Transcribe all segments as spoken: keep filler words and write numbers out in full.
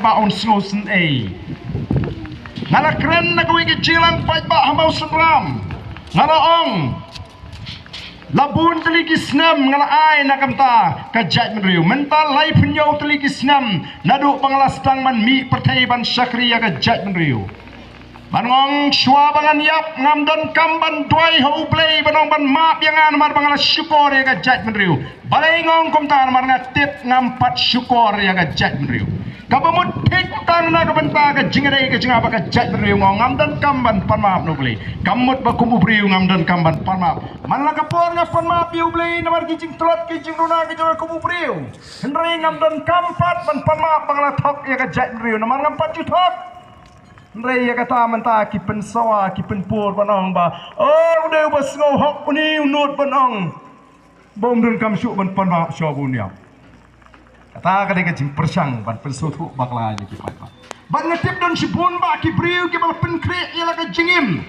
ba un sngewsynei. Nga la kren na kawei ka jingïalang paidbah ha Mawsynram. Nga la ong, la bun tylli ki snem nga la ai na ka bynta ka jaitbynriew. Mynta laiphew hynñiew tylli ki snem naduh ba nga la sdang ban mih pyrthei ban shakri ïa ka jaitbynriew. Ban ong shuwa ba ngan ïap ngam donkam ban duwai ha U Blei ban ong ban map ïa nga namar ba nga la shukor ïa ka jaitbynriew. Balei nga ong kumta? Namar nga tip ngam pat shukor ïa ka jaitbynriew. Kaba mut thik tang na ka bynta ka jingïadei ka jingïap bad ka jaitbynriew nga ong ngam donkam ban pan map na U Blei. Kam mut ba kum u briew ngam donkam ban pan map. Man la ka por nga pan map ïa U Blei namar ki jingtlot ki jingduna ki jong nga kum u briew. Hynrei ngam donkam pat ban pan map ba nga la thok ïa ka jaitbynriew namar ngam pat ju thok. Hynrei ïa kata mynta ki pynsawa ki pynpur ban ong ba, oh, u dei uba sngewhok une u nud ban ong ba um donkam shuh ban pan map shuwa ba un ïap. Kata ka dei ka jingpyrshang ban pynsngewthuh bakla ïa ki paidbah. Bad nga tip don shibun bah ki briew kiba la pynkhreh ïa la ka jingim,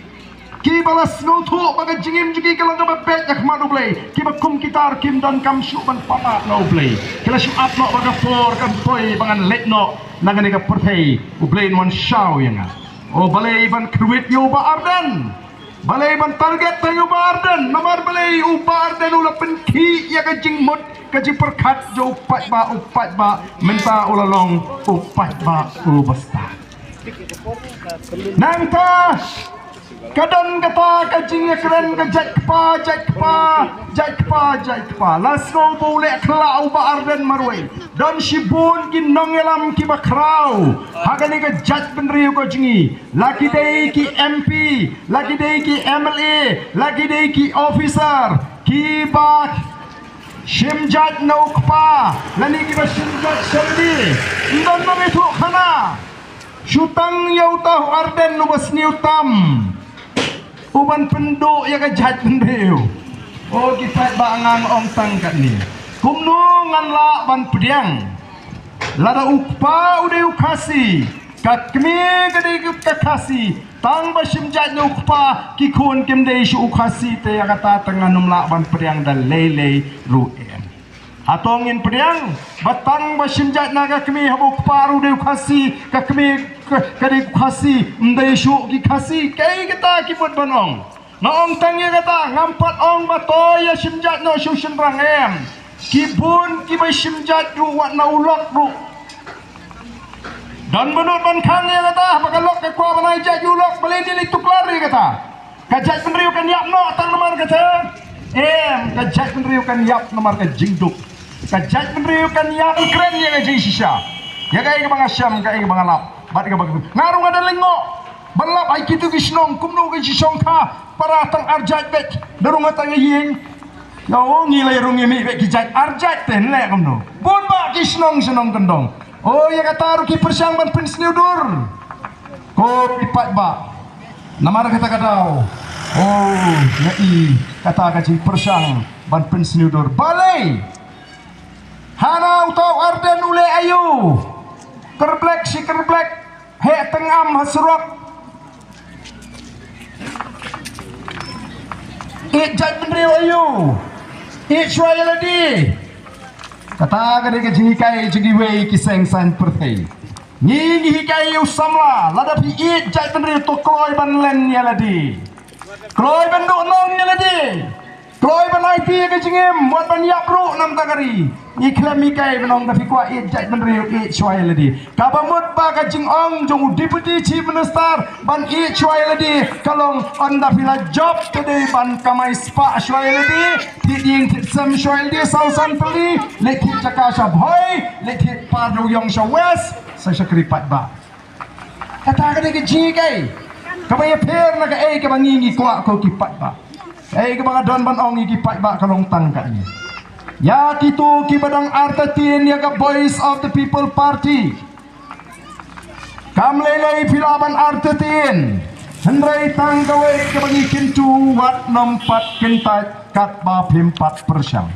kiba la sngewthuh ba ka jingim jong ki ka long kaba beit ha khmat U Blei, kiba kum kita ruh kim donkam shuh ban pan map na U Blei. Ki la shu ap noh ba ka por kan poi ba ngan leit noh na kane ka pyrthei, U Blei un wan shaw ïa nga. O balei ban kyrwit ïa u Bah Ardent? Balei ban target tang ïa u Bah Ardent? Namar balei u Bah Ardent u la pynkhih ïa ka jingmut ka jingpyrkhat jong u paidbah, u paidbah mynta u la long u paidbah u bastad. Nangta ka don kata ka jingïakren ka jait kpa, jait kpa, jait kpa, jait kpa. La sngew ba u leh khlak u Bah Ardent marwei. Don shibun ki nongïalam kiba khraw ha kane ka jaitbynriew ka jong ngi. La ki dei ki M P, la ki dei ki M L A, la ki dei ki officer kiba shim jait na u kpa lane kiba shim jait sha lade. Ym don nongïathuhkhana. Shu tang ïa uta u Ardent uba sniew tam uban pynduh ïa ka jaitbynriew. O ki paidbah, nga ong tang katne, kumno ngan lah ban pdiang? Lada u kpa u dei u Khasi, ka kmie ka dei ka Khasi, tang ba shim jait na u kpa ki khun kim dei shuh u Khasi, te ïa kata te ngan ym lah ban pdiang da lei lei ruh em. Hato ngin pdiang ba tang ba shim jait na ka kmie haba u kpa ruh u dei u Khasi, ka kmie ka, ka dei u Khasi, ym dei shuh ki Khasi? Kaei kata ki mut ban ong? Nga ong tang ïa kata, ngam pat ong ba to ïa shim jait noh sha u shynrang em. Ki bun kiba shim jait ruh wat na u lok ruh. Don ba nud ban khang ïa kata, ba ka lok ka kwah ban ai jait ïa u lok, balei ngi leit tuklar ïa kata? Ka jaitbynriew kan ïap noh tang namar kata? Em, ka jaitbynriew kan ïap namar ka jingduk. Ka jaitbynriew kan ïap, kren ïa ka jingshisha. Ïa kaei kaba nga shem, kaei kaba nga lap, bad kaba nga ruh nga da lyngngoh ban lap ïa kito ki shnong, kumno ki shongkha para tang arjait beit, da rung tang ïing. Ïa u ngi la rung ïa mih beit ki jait arjait te, leh kumno? Bun bah ki shnong shnong kyndong. O, ïa kata ruh ki pyrshang ban pynsniew dur. Ko ki paidbah, namar kata ka daw, o, nga i kata ka jingpyrshang ban pynsniew dur. Balei hana uta u Ardent u leh aïu? Kyrblek shi kyrblek, heh tyngam ha surok. Ïeit jaitbynriew aïu? Ïeit shuwa ïa lade. Kata ka dei ka jinghikai jong kiwei ki seng saiñ pyrthei. Ngi ngi hikai ïa u samla, lada phi ïeit jaitbynriew to kloi ban len ïa lade. Kloi ban duhnong ïa lade. Kloi ban aiti ïa ka jingim, wat ban ïap ruh na ka bynta ka ri. Ngi khlem hikai ban ong da phi kwah ïeit jaitbynriew, ïeit shuwa ïa lade. Kaba mut ba ka jingong jong u Deputy Chief Minister ban ïeit shuwa ïa lade ka long, ynda phi la jop te dei ban kamai spah shuwa ïa lade, thied ïing thied sem shuwa ïa lade, saw san tylli, leit thied jaka sha Bhoi, leit thied par da u ïong sha West, sa shakri paidbah. Kata ka dei ka jinghikai kaba ïapher na kaei kaba ngi ngi kwah ko ki paidbah. Kaei kaba nga don ban ong ïa ki paidbah ka long tang kane. Ïa kito kiba dang artatien ïa ka Voice of the People Party, kam lei lei phi lah ban artatien. Hynrei tang kawei kaba ngi kyntu, wat nym pat kyntait katba phim pat pyrshang.